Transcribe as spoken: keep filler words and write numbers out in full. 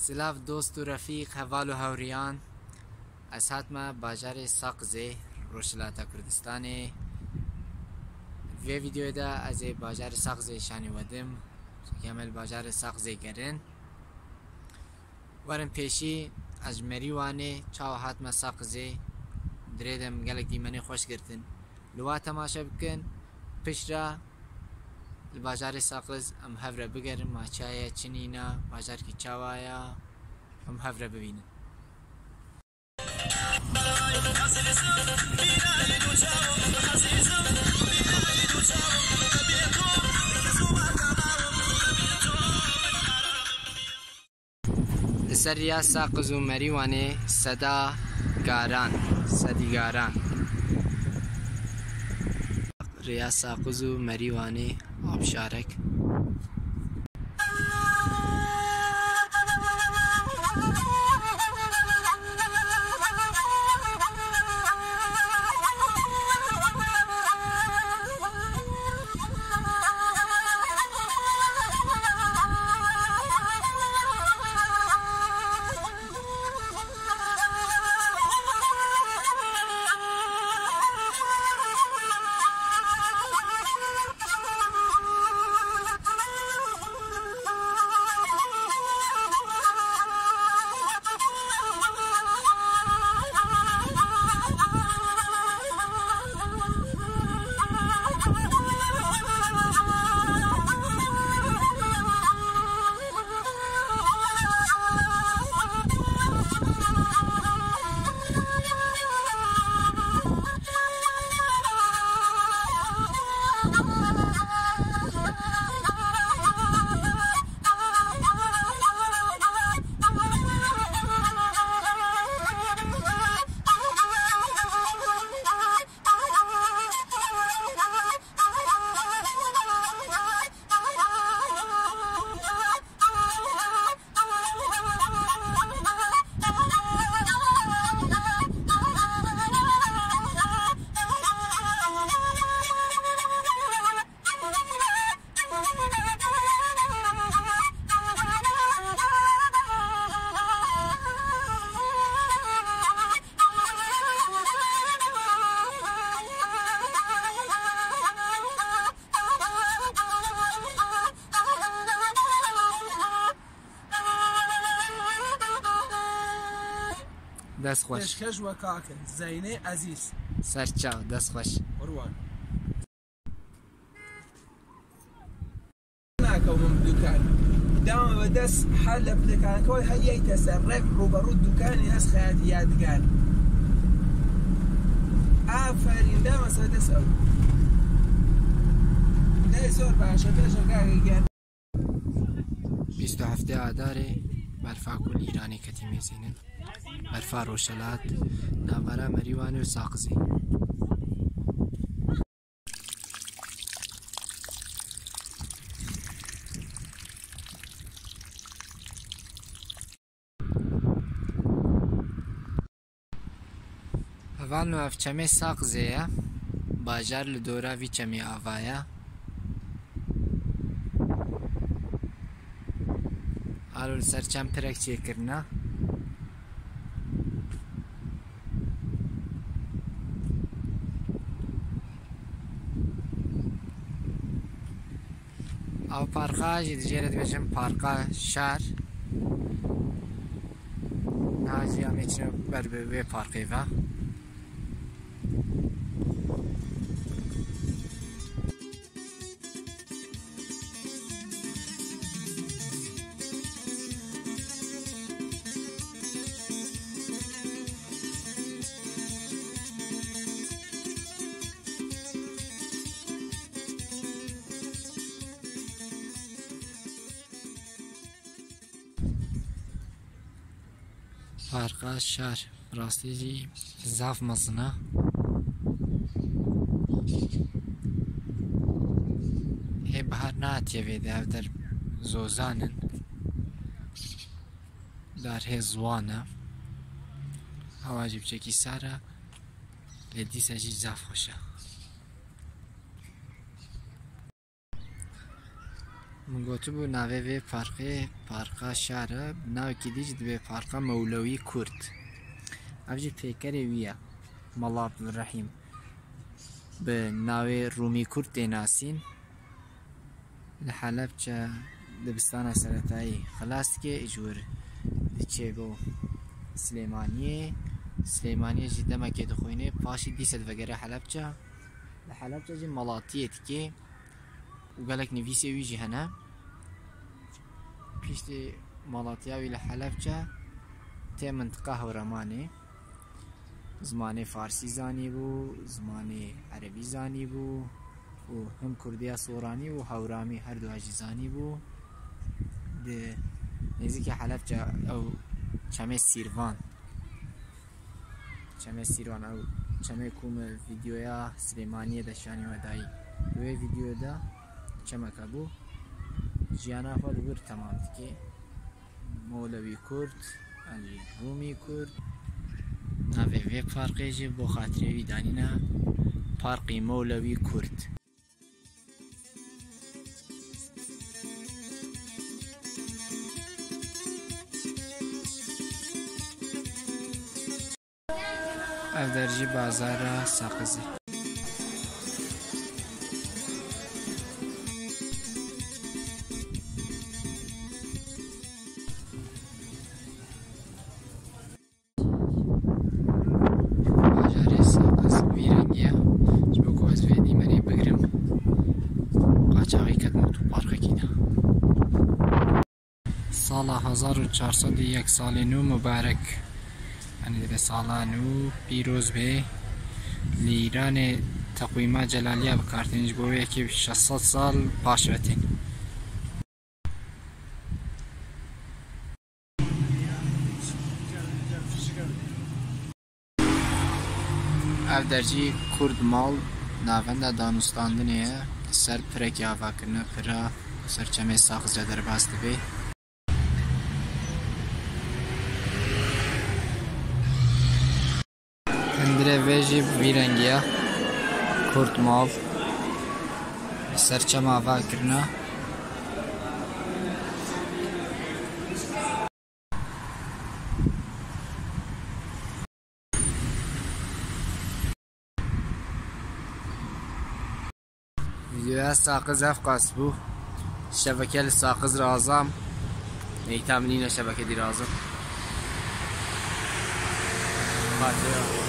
Silav dost û refîq, heval û hewriyan. Ez hatime bajarê Saqizê, Rojhilata Kurdistanê. Vê vîdeoyê de ez ê bajarê Saqizê şanî wedim. Çunke em li bajarê Saqizê gerin. Werin pêşî, ez ji Merîwanê çawa hatime Saqizê. Di rê de min gelek dîmenê xweş girtin. Li wa temaşe bikin. Piştre li bajarê Saqiz em hev re bigerin, ma çi heye, çi nîne, bajarkî çawa ye, em hev re bibînin. Li ser riya Saqiz û Merîwanê seda garan, sedî garan. Riya Saqiz û Merîwanê, avşarek. Dest xweş. Pêşkêş we kak in, Zeynê Ezîz. Ser çav, dest xweş. Qurban. Nakewim dukan. Dama ve dest hale bi dukan koy, heyeyte ser rek, ruberu dukanê ez xeyat yadigar. Aferin, dama se dest ew. Ne zor başa, beşa gel. Bîst û heftê Adarê berfa ku li Îranê ketî mêzînin. Berfa Rojhilat, navbera Merîwanê û Saqizê. Hevalno, ev çemê Saqizê ye. Bajar li dora vî çemê ava ye. Alo, li ser çem pirek çêkirine. Ev parka jî dijê re dibêjin Parka Şar. Niha jî em ê çin ber bi vê parkê ve. Parka Şar, rastî jî zaf mezin e. Hê bihar nehatiye vê de, ev der zozan in. Dar hê ziwan e. Hewa jî biçekî sar e. Lê dîsa jî zaf xweş e. Min gotibû navê vê parkê, parka şar e, bi navekî dî jî dibê parka Mewlewî Kurd. Ev jî pêkerê wî ye, Mela Abdulrehîm. Bi navê Rûmî Kurd tê nasîn. Li Helebce dibistana seretayî xilas dike, ji wir diçê bo Silêmaniyê. Silêmaniyê jî demekê dixwîne, paşî dîse divegere Helebce. Li Helebce jî malatiyê dike û gelek nivîsê wî jî hene. Piştî malatiya wî li Helebce tê mintiqa Hewremanê. Zimanê farsî zanîbû, zimanê erebî zanîbû û him kurdiya soranî û hewramî her duwa jî zanîbû. Di nêzîkî Helebce ew çemê Sîrvan, çemê Sîrvan, ew çemê ku min vîdyoya Silêmaniyê de şanî we dayî. Di wê vîdyoyê de çemeke bû. Jiyana xwe li wir temam dike. Mewlewî Kurd, an jî Rûmî Kurd. Navê vê parkê jî bo xatirê wî danîne Parkî Mewlewî Kurd. Ev der jî bazara saqizê. Bajarê saqiz vî rengî ye. Ji bo ku ez vê dîmenê bigrim, qaçaxî ketim otoparkekî de. Sala hezar û çar sed û yek, salê nû mubarek. Yanî divê sala nû pîroz bê. Li Îranê teqwîma celaliya bi kar tên, ji bo wê yekê şeş sed sal paş ve tên. Ev der jî Kurd Mal, navenda danûstandinê ye. Li ser pirekê ava kirine, pira ser çemê saxizê derbas dibe. Hundirê vê jî bi vî rengî ye. Kurd Mal. Li ser çem ava kirine. Vîdyoya saqiz ev qas bû. Şeveke li saqiz razam. Neyta min nîne şeveke dî razim. Xatirê.